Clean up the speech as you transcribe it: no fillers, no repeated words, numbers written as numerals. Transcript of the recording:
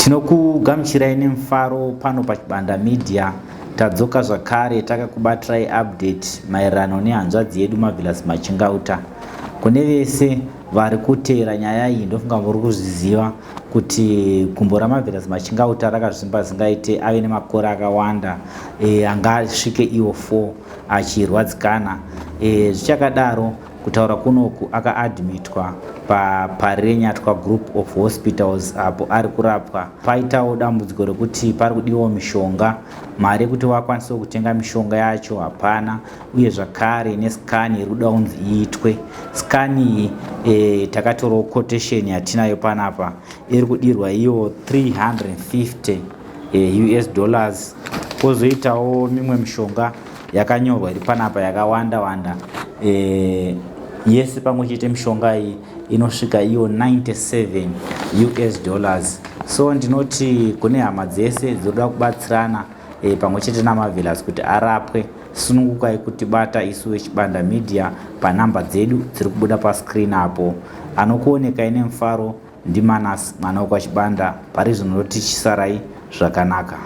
Tinokugamuchirai nemufaro pano paChibanda Media. Tadzoka zvakare takakubatirai update maererano nehanzvadzi yedu Marvelous Machingauta. Kune vese vari kuteera nyaya iyi ndofunga muri kuzviziva kuti gumbo raMarvelous Machingauta rakazvimba zingaite ave nemakore akawanda e, angasvike iwo 4 achirwadzikana e, zvichakadaro Kutaura kunoku akaadmitwa paParirenyatwa Group of Hospitals apo ari kurapwa. Paitawo dambudziko rekuti pari kudiwawo mishonga, mari yekuti vakwanisewo kutenga mishonga yacho hapana uye zvakare nescan iri kuda kunzi iitwe. Scan iyi e, takatorawo quotation yatinayo panapa iri kudirwa iyo 350 e, US dollars kwozoitawo mimwe mishonga yakanyorwa iri panapa yakawanda wanda e, yese pamwe chete mishonga iyi inosvika iyo 97 us dollars. So ndinoti kune hama dzese dzinoda kubatsirana e, pamwe chete naMavelas kuti arapwe, sunungukai kutibata isu veChibanda Media panhamba dzedu dziri kubuda pascreen apo. Anokuonekai nemufaro ndiManas mwana wekwaChibanda. Pari zvino ndoti chisarai zvakanaka.